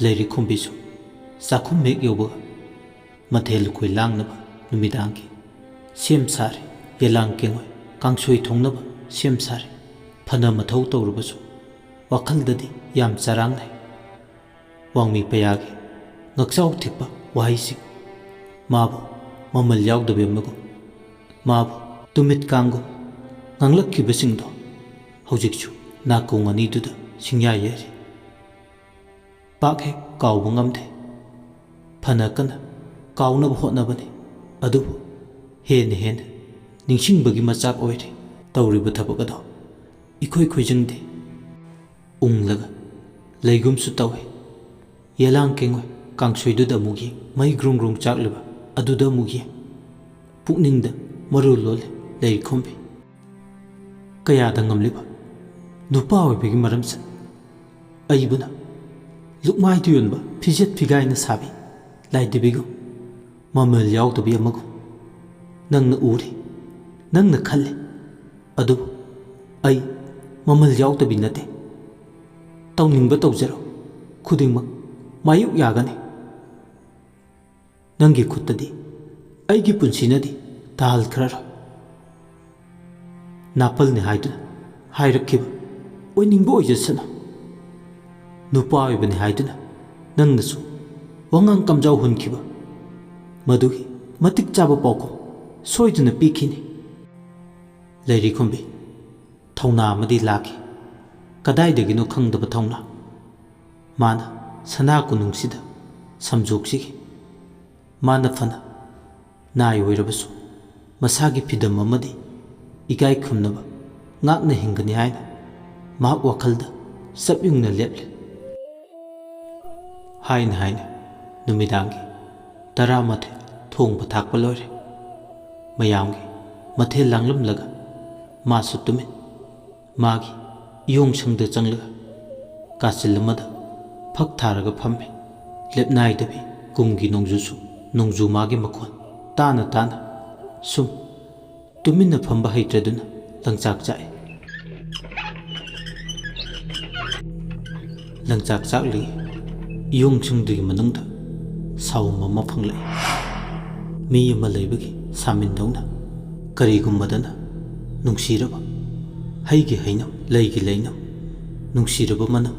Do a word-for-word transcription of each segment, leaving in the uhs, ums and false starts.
ꯂꯩꯔꯤꯛꯈꯣꯝꯕꯤꯁꯨ ꯆꯥꯛꯈꯨꯝ ꯍꯦꯛ ꯌꯧꯕꯒ ꯃꯊꯦꯜ ꯂꯨꯀꯣꯏ ꯂꯥꯡꯅꯕ ꯅꯨꯃꯤꯗꯥꯡꯒꯤ ꯁꯦꯝ ꯁꯥꯔꯦ꯫ ꯌꯦꯂꯥꯡ ꯀꯦꯡꯉꯣꯏ ꯀꯥꯡꯁꯣꯏ ꯊꯣꯡꯅꯕ ꯁꯦꯝ ꯁꯥꯔꯦ꯫ ꯐꯅ ꯃꯊꯧ ꯇꯧꯔꯕꯁꯨ ꯋꯥꯈꯜꯗꯗꯤ ꯌꯥꯝ ꯆꯔꯥꯡꯅꯩ꯫ ꯋꯥꯡꯃꯤ ꯄꯌꯥꯒꯤ ꯉꯛꯆꯥꯎ ꯊꯦꯛꯄ ꯋꯥꯍꯩꯁꯤꯡ, ꯃꯥꯕꯨ ꯃꯃꯜ ꯌꯥꯎꯗꯕꯤ ꯑꯃꯒꯨꯝ, ꯃꯥꯕꯨ ꯇꯨꯃꯤꯠ ꯀꯥꯡꯒꯨꯝ ꯉꯥꯡꯂꯛꯈꯤꯕꯁꯤꯡꯗꯣ ꯍꯧꯖꯤꯛꯁꯨ ꯅꯥꯀꯣꯡ ꯑꯅꯤꯗꯨꯗ ꯁꯤꯡꯌꯥ ꯌꯩꯔꯤ꯫ ꯄꯥꯛ ꯍꯦꯛ ꯀꯥꯎꯕ ꯉꯝꯗꯦ꯫ ꯐꯅ ꯀꯟꯅ ꯀꯥꯎꯅꯕ ꯍꯣꯠꯅꯕꯅꯤ, ꯑꯗꯨꯕꯨ ꯍꯦꯟꯅ ꯍꯦꯟꯅ ꯅꯤꯡꯁꯤꯡꯕꯒꯤ ꯃꯆꯥꯛ ꯑꯣꯏꯔꯤ꯫ ꯇꯧꯔꯤꯕ ꯊꯕꯛ ꯑꯗꯣ ꯏꯈꯣꯏ ꯈꯣꯏꯖꯪꯗꯦ꯫ ꯎꯪꯂꯒ ꯂꯩꯒꯨꯝꯁꯨ ꯇꯧꯏ꯫ ꯌꯦꯂꯥꯡ ꯀꯦꯡꯉꯣꯏ ꯀꯥꯡꯁꯣꯏꯗꯨꯗ ꯑꯃꯨꯛ ꯌꯦꯡ, ꯃꯩ ꯒ꯭ꯔꯨꯡ ꯒ꯭ꯔꯨꯡ ꯆꯥꯛꯂꯤꯕ ꯑꯗꯨꯗ ꯑꯃꯨꯛ ꯌꯦꯡ꯫ ꯄꯨꯛꯅꯤꯡꯗ ꯃꯔꯨ ꯂꯣꯜꯂꯤ ꯂꯩꯔꯤꯛꯈꯣꯝꯕꯤ꯫ ꯀꯌꯥꯗ ꯉꯝꯂꯤꯕ ꯅꯨꯄꯥ ꯑꯣꯏꯕꯒꯤ ꯃꯔꯝꯁꯦ꯫ ꯑꯩꯕꯨꯅ ꯂꯨꯛꯃꯥꯏꯗ ꯌꯣꯟꯕ ꯐꯤꯖꯦꯠ ꯐꯤꯒꯥꯏꯅ ꯁꯥꯕꯤ ꯂꯥꯏꯗꯤꯕꯤꯒꯨꯝ, ꯃꯃꯜ ꯌꯥꯎꯗꯕꯤ ꯑꯃꯒꯨꯝ꯫ ꯅꯪꯅ ꯎꯔꯤ, ꯅꯪꯅ ꯈꯜꯂꯤ, ꯑꯗꯨꯕꯨ ꯑꯩ ꯃꯃꯜ ꯌꯥꯎꯗꯕꯤ ꯅꯠꯇꯦ꯫ ꯇꯧꯅꯤꯡꯕ ꯇꯧꯖꯔꯣ, ꯈꯨꯗꯤꯡꯃꯛ ꯃꯥꯌꯣꯛ ꯌꯥꯒꯅꯤ꯫ ꯅꯪꯒꯤ ꯈꯨꯠꯇꯗꯤ ꯑꯩꯒꯤ ꯄꯨꯟꯁꯤꯅꯗꯤ ꯇꯥꯍꯜꯈ꯭ꯔꯔꯣꯏ꯫ ꯅꯥꯄꯜꯅꯤ ꯍꯥꯏꯗꯨꯅ ꯍꯥꯏꯔꯛꯈꯤꯕ ꯑꯣꯏꯅꯤꯡꯕ ꯑꯣꯏꯖꯁꯅꯨ꯫ ꯅꯨꯄꯥ ꯑꯣꯏꯕꯅꯤ ꯍꯥꯏꯗꯨꯅ ꯅꯪꯅꯁꯨ ꯋꯥꯉꯥꯡ ꯀꯝꯖꯥꯎ ꯍꯨꯟꯈꯤꯕ ꯃꯗꯨꯒꯤ ꯃꯇꯤꯛ ꯆꯥꯕ ꯄꯥꯎꯈꯨꯝ ꯁꯣꯏꯗꯅ ꯄꯤꯈꯤꯅꯤ꯫ ꯂꯩꯔꯤꯈꯣꯝꯕꯤ, ꯊꯧꯅꯥ ꯑꯃꯗꯤ ꯂꯥꯛꯈꯤ꯫ ꯀꯗꯥꯏꯗꯒꯤꯅꯣ ꯈꯪꯗꯕ ꯊꯧꯅꯥ꯫ ꯃꯥꯅ ꯁꯅꯥ ꯀꯣꯅꯨꯡꯁꯤꯗ ꯁꯝꯖꯣꯛꯁꯤꯈꯤ꯫ ꯃꯥꯅ ꯐꯅ ꯅꯥꯏ ꯑꯣꯏꯔꯕꯁꯨ ꯃꯁꯥꯒꯤ ꯐꯤꯗꯝ ꯑꯃꯗꯤ ꯏꯀꯥꯏ ꯈꯨꯝꯅꯕ ꯉꯥꯛꯅ ꯍꯤꯡꯒꯅꯤ ꯍꯥꯏꯅ ꯃꯍꯥꯛ ꯋꯥꯈꯜꯗ ꯆꯞ ꯌꯨꯡꯅ ꯂꯦꯞꯂꯤ꯫ ꯍꯥꯏꯅ ꯍꯥꯏꯅ ꯅꯨꯃꯤꯗꯥꯡꯒꯤ ꯇꯔꯥꯃꯥꯊꯣꯏ ꯊꯣꯡꯕ ꯊꯥꯛꯄ ꯂꯣꯏꯔꯦ꯫ ꯃꯌꯥꯝꯒꯤ ꯃꯊꯦꯜ ꯂꯥꯡꯂꯝꯂꯒ ꯃꯥꯁꯨ ꯇꯨꯃꯤꯟ꯫ ꯃꯥꯒꯤ ꯏꯌꯣꯡꯁꯪꯗ ꯆꯪꯂꯒ ꯀꯥꯆꯤꯜ ꯑꯃꯗ ꯐꯛ ꯊꯥꯔꯒ ꯐꯝꯃꯤ꯫ ꯂꯦꯞꯅꯥꯏꯗꯕꯤ ꯀꯨꯝꯒꯤ ꯅꯣꯡꯖꯨꯁꯨ ꯅꯣꯡꯖꯨ ꯃꯥꯒꯤ ꯃꯈꯣꯟ ꯇꯥꯅ ꯇꯥꯅ ꯁꯨꯝ ꯇꯨꯃꯤꯟꯅ ꯐꯝꯕ ꯍꯩꯇ꯭ꯔꯗꯨꯅ ꯂꯪꯆꯥꯛ ꯆꯥꯛꯏ꯫ ꯂꯪꯆꯥꯛ ꯆꯥꯛꯂꯤ꯫ ꯏꯌꯣꯡꯁꯤꯡꯗꯨꯒꯤ ꯃꯅꯨꯡꯗ ꯁꯥꯎꯝ ꯑꯃ ꯐꯪꯂꯛꯏ꯫ ꯃꯤ ꯑꯃ ꯂꯩꯕꯒꯤ ꯁꯥꯃꯤꯟꯗꯧꯅ, ꯀꯔꯤꯒꯨꯝꯕꯗꯅ ꯅꯨꯡꯁꯤꯔꯕ ꯍꯩꯒꯤ ꯍꯩꯅꯝ, ꯂꯩꯒꯤ ꯂꯩꯅꯝ, ꯅꯨꯡꯁꯤꯔꯕ ꯃꯅꯝ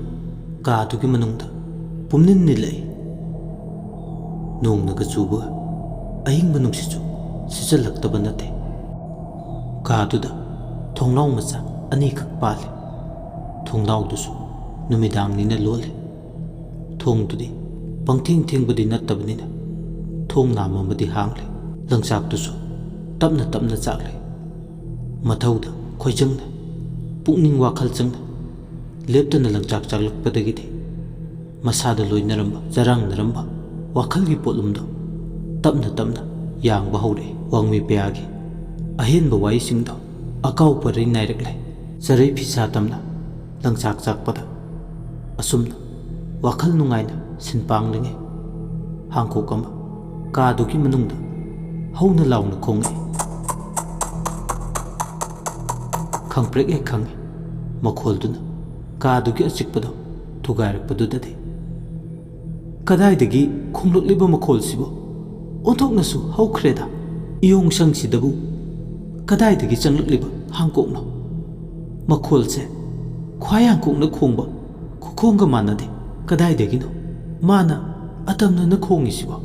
ꯀꯥꯗꯨꯒꯤ ꯃꯅꯨꯡꯗ ꯄꯨꯝꯅꯤꯟ ꯅꯤꯜꯂꯛꯏ꯫ ꯅꯣꯡꯅꯒ ꯆꯨꯕꯒ ꯑꯏꯪꯕ ꯅꯨꯡꯁꯤꯠꯁꯨ ꯁꯤꯠꯆꯜꯂꯛꯇꯕ ꯅꯠꯇꯦ꯫ ꯀꯥꯗꯨꯗ ꯊꯣꯡꯅꯥꯎ ꯃꯆꯥ ꯑꯅꯤꯈꯛ ꯄꯥꯜꯂꯤ꯫ ꯊꯣꯡꯅꯥꯎꯗꯨꯁꯨ ꯅꯨꯃꯤꯗꯥꯡꯅꯤꯅ ꯂꯣꯜꯂꯤ꯫ ꯊꯣꯡꯗꯨꯗꯤ ꯄꯪꯊꯦꯡ ꯊꯦꯡꯕꯗꯤ ꯅꯠꯇꯕꯅꯤꯅ ꯊꯣꯡ ꯅꯥꯝ ꯑꯃꯗꯤ ꯍꯥꯡꯂꯤ꯫ ꯂꯪꯆꯥꯛꯇꯨꯁꯨ ꯇꯞꯅ ꯇꯞꯅ ꯆꯥꯛꯂꯤ꯫ ꯃꯊꯧꯗ ꯈꯣꯏꯖꯪꯅ, ꯄꯨꯛꯅꯤꯡ ꯋꯥꯈꯜ ꯆꯪꯅ ꯂꯦꯞꯇꯅ ꯂꯪꯆꯥꯛ ꯆꯥꯛꯂꯛꯄꯗꯒꯤꯗꯤ ꯃꯁꯥꯗ ꯂꯣꯏꯅꯔꯝꯕ, ꯆꯔꯥꯡꯅꯔꯝꯕ ꯋꯥꯈꯜꯒꯤ ꯄꯣꯠꯂꯨꯝꯗꯣ ꯇꯞꯅ ꯇꯞꯅ ꯌꯥꯡꯕ ꯍꯧꯔꯛꯏ꯫ ꯋꯥꯡꯃꯤ ꯄꯌꯥꯒꯤ ꯑꯍꯦꯟꯕ ꯋꯥꯍꯩꯁꯤꯡꯗꯣ ꯑꯀꯥꯎ ꯄꯔꯩ ꯅꯥꯏꯔꯛꯂꯦ꯫ ꯆꯔꯩ ꯐꯤꯁꯥ ꯇꯝꯅ ꯂꯪꯆꯥꯛ ꯆꯥꯛꯄꯗ ꯑꯁꯨꯝꯅ ꯋꯥꯈꯜ ꯅꯨꯡꯉꯥꯏꯅ ꯁꯤꯟ ꯄꯥꯡꯂꯤꯉꯩ, ꯍꯥꯡꯀꯣꯛ ꯑꯃ ꯀꯥꯗꯨꯒꯤ ꯃꯅꯨꯡꯗ ꯍꯧꯅ ꯂꯥꯎꯅ ꯈꯣꯡꯉꯛꯏ꯫ ꯈꯪꯄ꯭ꯔꯦꯛ ꯍꯦꯛ ꯈꯪꯉꯤ꯫ ꯃꯈꯣꯜꯗꯨꯅ ꯀꯥꯗꯨꯒꯤ ꯑꯆꯤꯛꯄꯗꯣ ꯊꯨꯒꯥꯏꯔꯛꯄꯗꯨꯗꯗꯤ꯫ ꯀꯗꯥꯏꯗꯒꯤ ꯈꯣꯡꯂꯛꯂꯤꯕ ꯃꯈꯣꯜꯁꯤꯕꯨ? ꯑꯣꯟꯊꯣꯛꯅꯁꯨ ꯍꯧꯈ꯭ꯔꯦꯗ꯫ ꯏꯌꯣꯡ ꯁꯪꯁꯤꯗꯕꯨ ꯀꯗꯥꯏꯗꯒꯤ ꯆꯪꯂꯛꯂꯤꯕ ꯍꯥꯡꯀꯣꯛꯅꯣ? ꯃꯈꯣꯜꯁꯦ ꯈ꯭ꯋꯥꯏ ꯍꯥꯡꯀꯣꯛꯅ ꯈꯣꯡꯕ ꯈꯨꯈꯣꯡꯒ ꯃꯥꯟꯅꯗꯦ꯫ ꯀꯗꯥꯏꯗꯒꯤꯅꯣ ꯃꯥꯅ ꯑꯇꯝꯅꯅ ꯈꯣꯡꯉꯤꯁꯤꯕꯣ?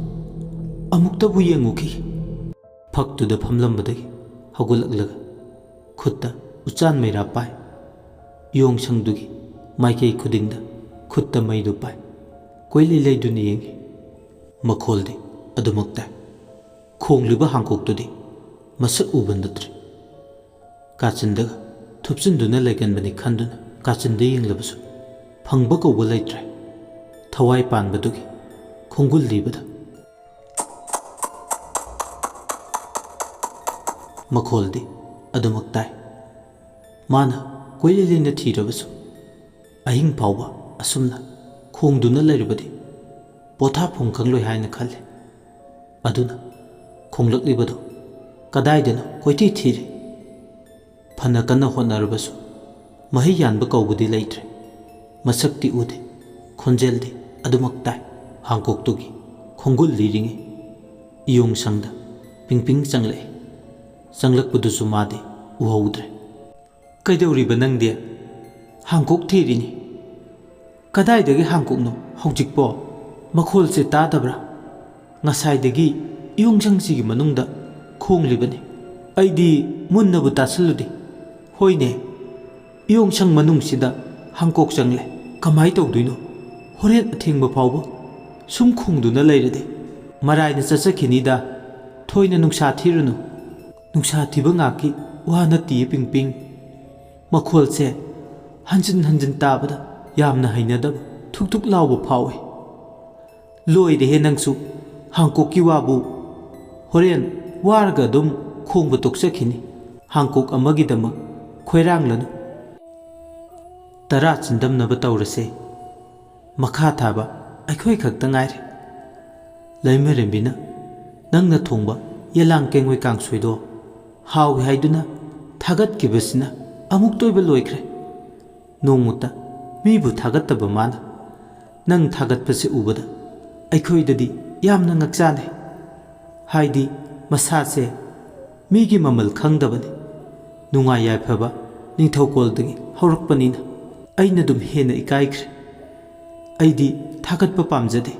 ꯑꯃꯨꯛꯇꯕꯨ ꯌꯦꯡꯉꯨꯈꯤ꯫ ꯐꯛꯇꯨꯗ ꯐꯝꯂꯝꯕꯗꯒꯤ ꯍꯧꯒꯠꯂꯛꯂꯒ ꯈꯨꯠꯇ ꯎꯆꯥꯟ ꯃꯩꯔꯥ ꯄꯥꯏ꯫ ꯌꯣꯡꯁꯪꯗꯨꯒꯤ ꯃꯥꯏꯀꯩ ꯈꯨꯗꯤꯡꯗ ꯈꯨꯠꯇ ꯃꯩꯗꯨ ꯄꯥꯏ꯫ ꯀꯣꯏꯂꯩ ꯂꯩꯗꯨꯅ ꯌꯦꯡꯏ꯫ ꯃꯈꯣꯜꯗꯤ ꯑꯗꯨꯃꯛ ꯇꯥꯏ꯫ ꯈꯣꯡꯂꯤꯕ ꯍꯥꯡꯀꯣꯛꯇꯨꯗꯤ ꯃꯁꯛ ꯎꯕ ꯅꯠꯇ꯭ꯔꯦ꯫ ꯀꯥꯆꯤꯟꯗꯒ ꯊꯨꯞꯆꯤꯟꯗꯨꯅ ꯂꯩꯒꯟꯕꯅꯤ ꯈꯟꯗꯨꯅ ꯀꯥꯆꯤꯟꯗ ꯌꯦꯡꯂꯕꯁꯨ ꯐꯪꯕ ꯀꯧꯕ ꯂꯩꯇ꯭ꯔꯦ꯫ ꯊꯋꯥꯏ ꯄꯥꯟꯕꯗꯨꯒꯤ ꯈꯣꯡꯒꯨꯜ ꯂꯤꯕꯗ ꯃꯈꯣꯜꯗꯤ ꯑꯗꯨꯃꯛ ꯇꯥꯏ꯫ ꯃꯥꯅ ꯀꯣꯏꯂꯩ ꯂꯩꯅ ꯊꯤꯔꯕꯁꯨ ꯑꯍꯤꯡ ꯐꯥꯎꯕ ꯑꯁꯨꯝꯅ ꯈꯣꯡꯗꯨꯅ ꯂꯩꯔꯕꯗꯤ ꯄꯣꯊꯥꯐꯝ ꯈꯪꯂꯣꯏ ꯍꯥꯏꯅ ꯈꯜꯂꯤ꯫ ꯑꯗꯨꯅ ꯈꯣꯡꯂꯛꯂꯤꯕꯗꯨ ꯀꯗꯥꯏꯗꯅꯣ ꯀꯣꯏꯊꯤ ꯊꯤꯔꯤ꯫ ꯐꯅ ꯀꯟꯅ ꯍꯣꯠꯅꯔꯕꯁꯨ ꯃꯍꯩ ꯌꯥꯟꯕ ꯀꯧꯕꯗꯤ ꯂꯩꯇ꯭ꯔꯦ꯫ ꯃꯁꯛꯇꯤ ꯎꯗꯦ, ꯈꯣꯟꯖꯦꯜꯗꯤ ꯑꯗꯨꯃꯛ ꯇꯥꯏ꯫ ꯍꯥꯡꯀꯣꯛꯇꯨꯒꯤ ꯈꯣꯡꯒꯨꯜ ꯂꯤꯔꯤꯉꯩ ꯏꯌꯣꯡꯁꯪꯗ ꯄꯤꯡꯄꯤꯡ ꯆꯪꯂꯛꯏ꯫ ꯆꯪꯂꯛꯄꯗꯨꯁꯨ ꯃꯥꯗꯤ ꯎꯍꯧꯗ꯭ꯔꯦ꯫ "ꯀꯩꯗꯧꯔꯤꯕ ꯅꯪꯗꯤ?" "ꯍꯥꯡꯀꯣꯛ ꯊꯤꯔꯤꯅꯤ꯫" "ꯀꯗꯥꯏꯗꯒꯤ ꯍꯥꯡꯀꯣꯛꯅꯣ ꯍꯧꯖꯤꯛꯄꯣ? ꯃꯈꯣꯜꯁꯦ ꯇꯥꯗꯕ꯭ꯔꯥ? ꯉꯁꯥꯏꯗꯒꯤ ꯏꯌꯣꯡꯁꯪꯁꯤꯒꯤ ꯃꯅꯨꯡꯗ ꯈꯣꯡꯂꯤꯕꯅꯤ꯫ ꯑꯩꯗꯤ ꯃꯨꯟꯅꯕꯨ ꯇꯥꯁꯤꯜꯂꯨꯗꯦ꯫ ꯍꯣꯏꯅꯦ, ꯏꯌꯣꯡꯁꯪ ꯃꯅꯨꯡꯁꯤꯗ ꯍꯥꯡꯀꯣꯛ ꯆꯪꯂꯦ꯫ ꯀꯃꯥꯏ ꯇꯧꯗꯣꯏꯅꯣ? ꯍꯣꯔꯦꯟ ꯑꯊꯦꯡꯕ ꯐꯥꯎꯕ ꯁꯨꯝ ꯈꯣꯡꯗꯨꯅ ꯂꯩꯔꯗꯤ ꯃꯔꯥꯏꯅ ꯆꯠꯆꯈꯤꯅꯤꯗ꯫ ꯊꯣꯏꯅ ꯅꯨꯡꯁꯥ ꯊꯤꯔꯨꯅꯨ꯫" ꯅꯨꯡꯁꯥ ꯊꯤꯕ ꯉꯥꯛꯀꯤ ꯋꯥ ꯅꯠꯇꯤꯌꯦ ꯄꯤꯡꯄꯤꯡ꯫ ꯃꯈꯣꯜꯁꯦ ꯍꯟꯖꯤꯟ ꯍꯟꯖꯤꯟ ꯇꯥꯕꯗ ꯌꯥꯝꯅ ꯍꯩꯅꯗꯕ ꯊꯨꯛ ꯊꯨꯛ ꯂꯥꯎꯕ ꯐꯥꯎꯏ꯫ "ꯂꯣꯏꯔꯦꯍꯦ ꯅꯪꯁꯨ, ꯍꯥꯡꯀꯣꯛꯀꯤ ꯋꯥꯕꯨ꯫ ꯍꯣꯔꯦꯟ ꯋꯥꯔꯒ ꯑꯗꯨꯝ ꯈꯣꯡꯕ ꯇꯣꯛꯆꯈꯤꯅꯤ꯫ ꯍꯥꯡꯀꯣꯛ ꯑꯃꯒꯤꯗꯃꯛ ꯈꯣꯏꯔꯥꯡꯂꯅꯨ꯫ ꯇꯔꯥ ꯆꯤꯟꯗꯝꯅꯕ ꯇꯧꯔꯁꯦ꯫ ꯃꯈꯥ ꯊꯥꯕ ꯑꯩꯈꯣꯏ ꯈꯛꯇ ꯉꯥꯏꯔꯦ꯫" ꯂꯩꯃꯔꯦꯝꯕꯤꯅ ꯅꯪꯅ ꯊꯣꯡꯕ ꯌꯦꯂꯥꯡ ꯀꯦꯡꯉꯣꯏ ꯀꯥꯡꯁꯣꯏꯗꯣ ꯍꯥꯎꯏ ꯍꯥꯏꯗꯨꯅ ꯊꯥꯒꯠꯈꯤꯕꯁꯤꯅ ꯑꯃꯨꯛꯇ ꯑꯣꯏꯕ ꯂꯣꯏꯈ꯭ꯔꯦ꯫ ꯅꯣꯡꯃꯇ ꯃꯤꯕꯨ ꯊꯥꯒꯠꯇꯕ ꯃꯥꯅ ꯅꯪ ꯊꯥꯒꯠꯄꯁꯦ ꯎꯕꯗ ꯑꯩꯈꯣꯏꯗꯗꯤ ꯌꯥꯝꯅ ꯉꯛꯆꯥꯟꯅꯩ꯫ ꯍꯥꯏꯗꯤ ꯃꯁꯥꯁꯦ ꯃꯤꯒꯤ ꯃꯃꯜ ꯈꯪꯗꯕꯅꯤ꯫ ꯅꯨꯡꯉꯥꯏ ꯌꯥꯏꯐꯕ ꯅꯤꯡꯊꯧꯀꯣꯜꯗꯒꯤ ꯍꯧꯔꯛꯄꯅꯤꯅ ꯑꯩꯅ ꯑꯗꯨꯝ ꯍꯦꯟꯅ ꯏꯀꯥꯏꯈ꯭ꯔꯦ꯫ ꯑꯩꯗꯤ ꯊꯥꯒꯠꯄ ꯄꯥꯝꯖꯗꯦ꯫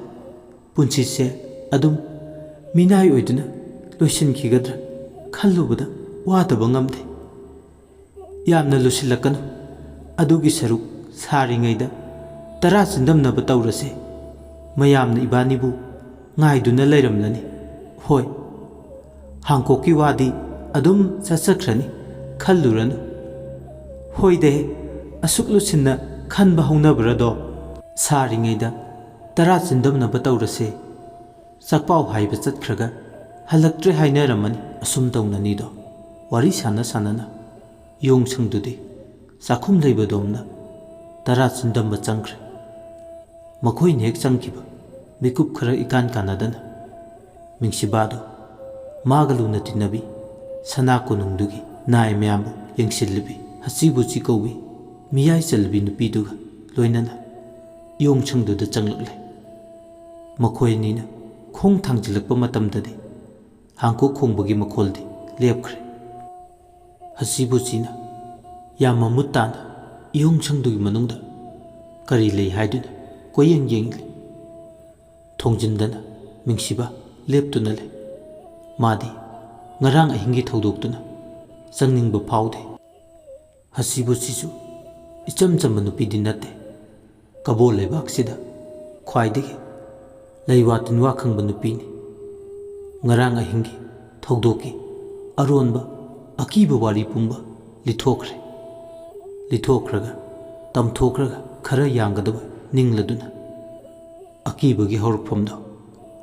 ꯄꯨꯟꯁꯤꯁꯦ ꯑꯗꯨꯝ ꯃꯤꯅꯥꯏ ꯑꯣꯏꯗꯨꯅ ꯂꯣꯏꯁꯤꯟꯈꯤꯒꯗ꯭ꯔꯥ ꯈꯜꯂꯨꯕꯗ ꯋꯥꯗꯕ ꯉꯝꯗꯦ꯫ ꯌꯥꯝꯅ ꯂꯨꯁꯤꯜꯂꯛꯀꯅꯨ꯫ ꯑꯗꯨꯒꯤ ꯁꯔꯨꯛ ꯁꯥꯔꯤꯉꯩꯗ ꯇꯔꯥ ꯆꯤꯟꯗꯝꯅꯕ ꯇꯧꯔꯁꯦ꯫ ꯃꯌꯥꯝꯅ ꯏꯕꯥꯅꯤꯕꯨ ꯉꯥꯏꯗꯨꯅ ꯂꯩꯔꯝꯂꯅꯤ꯫ ꯍꯣꯏ, ꯍꯥꯡꯀꯣꯛꯀꯤ ꯋꯥꯗꯤ ꯑꯗꯨꯝ ꯆꯠꯆꯈ꯭ꯔꯅꯤ, ꯈꯜꯂꯨꯔꯅꯨ꯫ ꯍꯣꯏꯗꯦ, ꯑꯁꯨꯛ ꯂꯨꯁꯤꯟꯅ ꯈꯟꯕ ꯍꯧꯅꯕ꯭ꯔꯗꯣ? ꯁꯥꯔꯤꯉꯩꯗ ꯇꯔꯥ ꯆꯤꯟꯗꯝꯅꯕ ꯇꯧꯔꯁꯦ꯫ ꯆꯥꯛꯄꯥꯎ ꯍꯥꯏꯕ ꯆꯠꯈ꯭ꯔꯒ ꯍꯜꯂꯛꯇ꯭ꯔꯦ ꯍꯥꯏꯅꯔꯝꯃꯅꯤ꯫ ꯑꯁꯨꯝ ꯇꯧꯅꯅꯤꯗꯣ꯫ ꯋꯥꯔꯤ ꯁꯥꯟꯅ ꯁꯥꯟꯅꯅ ꯌꯣꯡꯁꯪꯗꯨꯗꯤ ꯆꯥꯛꯈꯨꯝ ꯂꯩꯕꯗꯣꯝꯅ ꯇꯔꯥ ꯆꯤꯟꯗꯝꯕ ꯆꯪꯈ꯭ꯔꯦ꯫ ꯃꯈꯣꯏꯅ ꯍꯦꯛ ꯆꯪꯈꯤꯕ ꯃꯤꯀꯨꯞ ꯈꯔ ꯏꯀꯥꯟ ꯀꯥꯟꯅꯗꯅ ꯃꯤꯡꯁꯤꯕꯥꯗꯣ ꯃꯥꯒ ꯂꯨꯅ ꯇꯤꯟꯅꯕꯤ ꯁꯅꯥ ꯀꯣꯅꯨꯡꯗꯨꯒꯤ ꯅꯥꯏ ꯃꯌꯥꯝꯕꯨ ꯌꯦꯡꯁꯤꯜꯂꯤꯕꯤ ꯍꯆꯤꯕꯨꯆꯤ ꯀꯧꯕꯤ ꯃꯤꯌꯥꯏ ꯆꯜꯂꯕꯤ ꯅꯨꯄꯤꯗꯨꯒ ꯂꯣꯏꯅꯅ ꯏꯌꯣꯡꯁꯪꯗꯨꯗ ꯆꯪꯂꯛꯂꯦ꯫ ꯃꯈꯣꯏ ꯑꯅꯤꯅ ꯈꯣꯡ ꯊꯥꯡꯖꯤꯜꯂꯛꯄ ꯃꯇꯝꯗꯗꯤ ꯍꯥꯡꯀꯣꯛ ꯈꯣꯡꯕꯒꯤ ꯃꯈꯣꯜꯗꯤ ꯂꯦꯞꯈ꯭ꯔꯦ꯫ ꯍꯁꯤꯕꯨꯁꯤꯅ ꯌꯥꯝ ꯃꯃꯨꯠ ꯇꯥꯅ ꯏꯌꯣꯡꯁꯪꯗꯨꯒꯤ ꯃꯅꯨꯡꯗ ꯀꯔꯤ ꯂꯩ ꯍꯥꯏꯗꯨꯅ ꯀꯣꯏꯌꯦꯡ ꯌꯦꯡꯂꯤ꯫ ꯊꯣꯡꯖꯤꯟꯗꯅ ꯃꯤꯡꯁꯤꯕ ꯂꯦꯞꯇꯨꯅ ꯂꯩ꯫ ꯃꯥꯗꯤ ꯉꯔꯥꯡ ꯑꯍꯤꯡꯒꯤ ꯊꯧꯗꯣꯛꯇꯨꯅ ꯆꯪꯅꯤꯡꯕ ꯐꯥꯎꯗꯦ꯫ ꯍꯁꯤꯕꯨꯁꯤꯁꯨ ꯏꯆꯝ ꯆꯝꯕ ꯅꯨꯄꯤꯗꯤ ꯅꯠꯇꯦ꯫ ꯀꯕꯣ ꯂꯩꯕꯥꯛꯁꯤꯗ ꯈ꯭ꯋꯥꯏꯗꯒꯤ ꯂꯩꯋꯥ ꯇꯤꯟꯋꯥ ꯈꯪꯕ ꯅꯨꯄꯤꯅꯤ꯫ ꯉꯔꯥꯡ ꯑꯍꯤꯡꯒꯤ ꯊꯧꯗꯣꯛꯀꯤ ꯑꯔꯣꯟꯕ ꯑꯀꯤꯕ ꯋꯥꯔꯤ ꯄꯨꯝꯕ ꯂꯤꯊꯣꯛꯈ꯭ꯔꯦ꯫ ꯂꯤꯊꯣꯛꯈ꯭ꯔꯒ, ꯇꯝꯊꯣꯛꯈ꯭ꯔꯒ ꯈꯔ ꯌꯥꯡꯒꯗꯕ ꯅꯤꯡꯂꯗꯨꯅ ꯑꯀꯤꯕꯒꯤ ꯍꯧꯔꯛꯐꯝꯗꯣ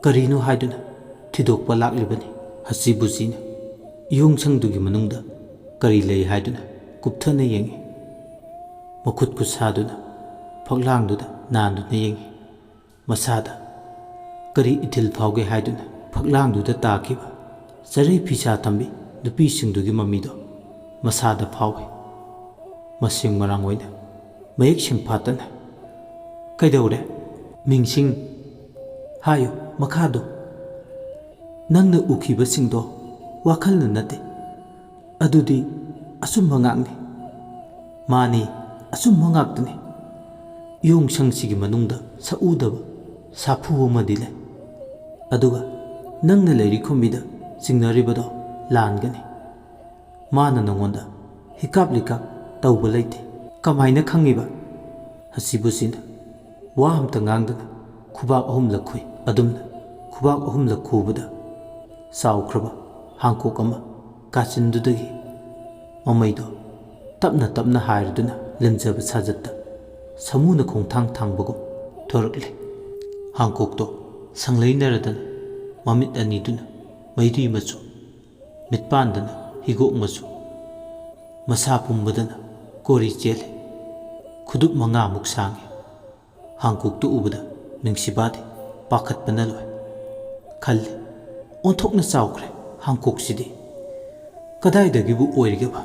ꯀꯔꯤꯅꯣ ꯍꯥꯏꯗꯨꯅ ꯊꯤꯗꯣꯛꯄ ꯂꯥꯛꯂꯤꯕꯅꯤ꯫ ꯍꯁꯤꯕꯨꯁꯤꯅ ꯏꯌꯣꯡꯁꯪꯗꯨꯒꯤ ꯃꯅꯨꯡꯗ ꯀꯔꯤ ꯂꯩ ꯍꯥꯏꯗꯨꯅ ꯀꯨꯞꯊꯅ ꯌꯦꯡꯉꯤ꯫ ꯃꯈꯨꯠ ꯈꯨꯠꯁꯥꯗꯨꯅ ꯐꯛꯂꯥꯡꯗꯨꯗ ꯅꯥꯟꯗꯨꯅ ꯌꯦꯡꯉꯤ꯫ ꯃꯁꯥꯗ ꯀꯔꯤ ꯏꯊꯤꯜ ꯐꯥꯎꯒꯦ ꯍꯥꯏꯗꯨꯅ ꯐꯛꯂꯥꯡꯗꯨꯗ ꯇꯥꯈꯤꯕ ꯆꯔꯩ ꯐꯤꯁꯥ ꯇꯝꯕꯤ ꯅꯨꯄꯤꯁꯤꯡꯗꯨꯒꯤ ꯃꯃꯤꯗꯣ ꯃꯁꯥꯗ ꯐꯥꯎꯏ꯫ ꯃꯁꯤꯡ ꯃꯔꯥꯡ ꯑꯣꯏꯅ ꯃꯌꯦꯛ ꯁꯦꯡꯐꯥꯠꯇꯅ, "ꯀꯩꯗꯧꯔꯦ? ꯃꯤꯡꯁꯤꯡ, ꯍꯥꯏꯌꯨ, ꯃꯈꯥꯗꯣ꯫ ꯅꯪꯅ ꯎꯈꯤꯕꯁꯤꯡꯗꯣ ꯋꯥꯈꯜꯅ ꯅꯠꯇꯦ꯫ ꯑꯗꯨꯗꯤ ꯑꯆꯨꯝꯕ ꯉꯥꯛꯅꯤ꯫" "ꯃꯥꯅꯤ, ꯑꯆꯨꯝꯕ ꯉꯥꯛꯇꯅꯤ꯫ ꯏꯌꯣꯡꯁꯪꯁꯤꯒꯤ ꯃꯅꯨꯡꯗ ꯁꯛꯎꯗꯕ ꯁꯥꯐꯨ ꯑꯃꯗꯤ ꯂꯩ꯫ ꯑꯗꯨꯒ ꯅꯪꯅ ꯂꯩꯔꯤ ꯈꯨꯝꯕꯤꯗ ꯆꯤꯡꯅꯔꯤꯕꯗꯣ ꯂꯥꯟꯒꯅꯤ꯫ ꯃꯥꯅ ꯅꯉꯣꯟꯗ ꯍꯤꯀꯥꯞ ꯂꯤꯀꯥꯞ ꯇꯧꯕ ꯂꯩꯇꯦ꯫" "ꯀꯃꯥꯏꯅ ꯈꯪꯉꯤꯕ?" ꯍꯁꯤꯕꯨꯁꯤꯅ ꯋꯥ ꯑꯝꯇ ꯉꯥꯡꯗꯅ ꯈꯨꯕꯥꯛ ꯑꯍꯨꯝꯂꯛ ꯈꯨꯏ꯫ ꯑꯗꯨꯝꯅ ꯈꯨꯕꯥꯛ ꯑꯍꯨꯝꯂꯛ ꯈꯨꯕꯗ ꯆꯥꯎꯈ꯭ꯔꯕ ꯍꯥꯡꯀꯣꯛ ꯑꯃ ꯀꯥꯆꯤꯟꯗꯨꯗꯒꯤ ꯃꯃꯩꯗꯣ ꯇꯞꯅ ꯇꯞꯅ ꯍꯥꯏꯔꯗꯨꯅ ꯂꯦꯝꯖꯕ ꯁꯥꯖꯠꯇ ꯁꯥꯃꯨꯅ ꯈꯣꯡꯊꯥꯡ ꯊꯥꯡꯕꯒꯨꯝ ꯊꯣꯔꯛꯂꯦ꯫ ꯍꯥꯡꯀꯣꯛꯇꯣ ꯁꯪꯂꯩꯅꯔꯗꯅ ꯃꯃꯤꯠ ꯑꯅꯤꯗꯨꯅ ꯃꯩꯔꯤ ꯃꯆꯨ, ꯃꯤꯠꯄꯥꯟꯗꯅ ꯍꯤꯒꯣꯛ ꯃꯆꯨ, ꯃꯁꯥ ꯄꯨꯝꯕꯗꯅ ꯀꯣꯔꯤ ꯆꯦꯜꯂꯤ꯫ ꯈꯨꯗꯨꯞ ꯃꯉꯥꯃꯨꯛ ꯁꯥꯡꯉꯤ꯫ ꯍꯥꯡꯀꯣꯛꯇꯨ ꯎꯕꯗ ꯅꯨꯡꯁꯤꯕꯥꯗꯤ ꯄꯥꯈꯠꯄꯅ ꯂꯣꯏ꯫ ꯈꯜꯂꯤ, "ꯑꯣꯟꯊꯣꯛꯅ ꯆꯥꯎꯈ꯭ꯔꯦ ꯍꯥꯡꯀꯣꯛꯁꯤꯗꯤ꯫ ꯀꯗꯥꯏꯗꯒꯤꯕꯨ ꯑꯣꯏꯔꯒꯦꯕ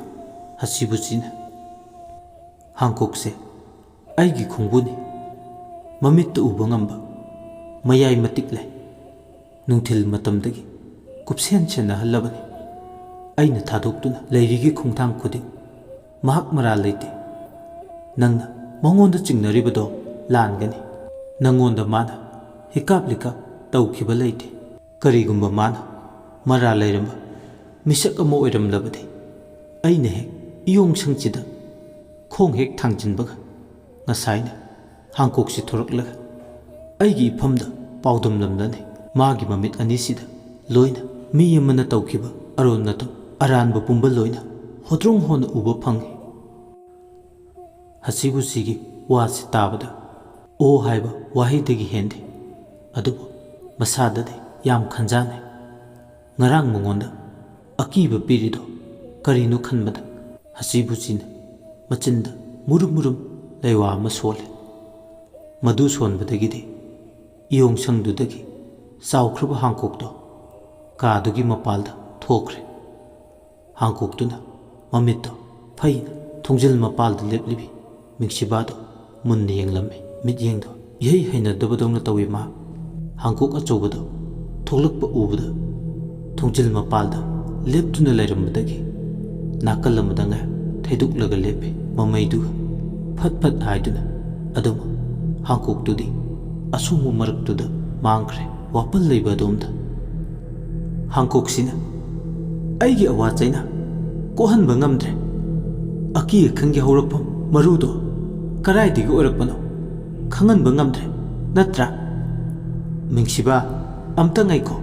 ꯍꯁꯤꯕꯨꯁꯤꯅ? ꯍꯥꯡꯀꯣꯛꯁꯦ ꯑꯩꯒꯤ ꯈꯣꯡꯕꯨꯅꯤ꯫ ꯃꯃꯤꯠꯇ ꯎꯕ ꯉꯝꯕ ꯃꯌꯥꯏ ꯃꯇꯤꯛ ꯂꯩ꯫ ꯅꯨꯡꯊꯤꯜ ꯃꯇꯝꯗꯒꯤ ꯀꯨꯞꯁꯦꯟ ꯁꯦꯟꯅꯍꯜꯂꯕꯅꯤ꯫ ꯑꯩꯅ ꯊꯥꯗꯣꯛꯇꯨꯅ ꯂꯩꯔꯤꯒꯤ ꯈꯣꯡꯊꯥꯡ ꯈꯨꯗꯤꯡ ꯃꯍꯥꯛ ꯃꯔꯥꯜ ꯂꯩꯇꯦ꯫ ꯅꯪꯅ ꯃꯉꯣꯟꯗ ꯆꯤꯡꯅꯔꯤꯕꯗꯣ ꯂꯥꯟꯒꯅꯤ꯫ ꯅꯪꯉꯣꯟꯗ ꯃꯥꯅ ꯍꯤꯀꯥꯞ ꯂꯤꯀꯥꯞ ꯇꯧꯈꯤꯕ ꯂꯩꯇꯦ꯫ ꯀꯔꯤꯒꯨꯝꯕ ꯃꯥꯅ ꯃꯔꯥꯜ ꯂꯩꯔꯝꯕ ꯃꯤꯁꯛ ꯑꯃ ꯑꯣꯏꯔꯝꯂꯕꯗꯤ, ꯑꯩꯅ ꯍꯦꯛ ꯏꯌꯣꯡ ꯁꯪꯁꯤꯗ ꯈꯣꯡ ꯍꯦꯛ ꯊꯥꯡꯖꯤꯟꯕꯒ ꯉꯁꯥꯏꯅ ꯍꯥꯡꯀꯣꯛꯁꯤ ꯊꯣꯔꯛꯂꯒ ꯑꯩꯒꯤ ꯏꯐꯝꯗ ꯄꯥꯎꯗꯝꯂꯝꯂꯅꯤ꯫ ꯃꯥꯒꯤ ꯃꯃꯤꯠ ꯑꯅꯤꯁꯤꯗ ꯂꯣꯏꯅ ꯃꯤ ꯑꯃꯅ ꯇꯧꯈꯤꯕ ꯑꯔꯣꯟ ꯅꯇꯧ ꯑꯔꯥꯟꯕ ꯄꯨꯝꯕ ꯂꯣꯏꯅ ꯍꯣꯗ꯭ꯔꯣꯡ ꯍꯣꯅ ꯎꯕ ꯐꯪꯏ꯫ ꯍꯁꯤꯕꯨꯁꯤꯒꯤ ꯋꯥꯁꯤ ꯇꯥꯕꯗ "ꯑꯣ" ꯍꯥꯏꯕ ꯋꯥꯍꯩꯗꯒꯤ ꯍꯦꯟꯗꯦ꯫ ꯑꯗꯨꯕꯨ ꯃꯁꯥꯗꯗꯤ ꯌꯥꯝ ꯈꯟꯖꯥꯟꯅꯩ꯫ ꯉꯔꯥꯡ ꯃꯉꯣꯟꯗ ꯑꯀꯤꯕ ꯄꯤꯔꯤꯗꯣ ꯀꯔꯤꯅꯣ ꯈꯟꯕꯗ ꯍꯁꯤꯕꯨꯁꯤꯅ ꯃꯆꯤꯟꯗ ꯃꯨꯔꯨꯝ ꯃꯨꯔꯨꯝ ꯂꯩꯋꯥ ꯑꯃ ꯁꯣꯜꯂꯦ꯫ ꯃꯗꯨ ꯁꯣꯟꯕꯗꯒꯤꯗꯤ ꯏꯌꯣꯡꯁꯪꯗꯨꯗꯒꯤ ꯆꯥꯎꯈ꯭ꯔꯕ ꯍꯥꯡꯀꯣꯛꯇꯣ ꯀꯥꯗꯨꯒꯤ ꯃꯄꯥꯜꯗ ꯊꯣꯛꯈ꯭ꯔꯦ꯫ ꯍꯥꯡꯀꯣꯛꯇꯨꯅ ꯃꯃꯤꯠꯇꯣ ꯐꯩꯅ ꯊꯣꯡꯖꯤꯜ ꯃꯄꯥꯜꯗ ꯂꯦꯞꯂꯤꯕꯤ ꯃꯤꯡꯁꯤꯕꯥꯗꯣ ꯃꯨꯟꯅ ꯌꯦꯡꯂꯝꯃꯤ꯫ ꯃꯤꯠꯌꯦꯡꯗꯣ ꯏꯍꯩ ꯍꯩꯅꯗꯕꯗꯧꯅ ꯇꯧꯏ꯫ ꯃꯥ ꯍꯥꯡꯀꯣꯛ ꯑꯆꯧꯕꯗꯣ ꯊꯣꯛꯂꯛꯄ ꯎꯕꯗ ꯊꯣꯡꯖꯤꯜ ꯃꯄꯥꯜꯗ ꯂꯦꯞꯇꯨꯅ ꯂꯩꯔꯝꯕꯗꯒꯤ ꯅꯥꯀꯜ ꯑꯃꯗ ꯉꯥꯏꯍꯥꯛ ꯊꯩꯗꯣꯛꯂꯒ ꯂꯦꯞꯄꯤ꯫ ꯃꯃꯩꯗꯨꯒ ꯐꯠ ꯐꯠ ꯍꯥꯏꯗꯨꯅ ꯑꯗꯨꯝ ꯍꯥꯡꯀꯣꯛꯇꯨꯗꯤ ꯑꯁꯣꯡꯕ ꯃꯔꯛꯇꯨꯗ ꯃꯥꯡꯈ꯭ꯔꯦ꯫ ꯋꯥꯄꯜ ꯂꯩꯕ ꯑꯗꯣꯝꯗ ꯍꯥꯡꯀꯣꯛꯁꯤꯅ ꯑꯩꯒꯤ ꯑꯋꯥ ꯆꯩꯅꯥ ꯀꯣꯛꯍꯟꯕ ꯉꯝꯗ꯭ꯔꯦ꯫ ꯑꯀꯤ ꯑꯈꯪꯒꯤ ꯍꯧꯔꯛꯐꯝ ꯃꯔꯨꯗꯣ ꯀꯗꯥꯏꯗꯒꯤ ꯑꯣꯏꯔꯛꯄꯅꯣ ꯈꯪꯍꯟꯕ ꯉꯝꯗ꯭ꯔꯦ, ꯅꯠꯇ꯭ꯔꯥ? ꯃꯤꯡꯁꯤꯕ, ꯑꯝꯇ ꯉꯥꯏꯈꯣ꯫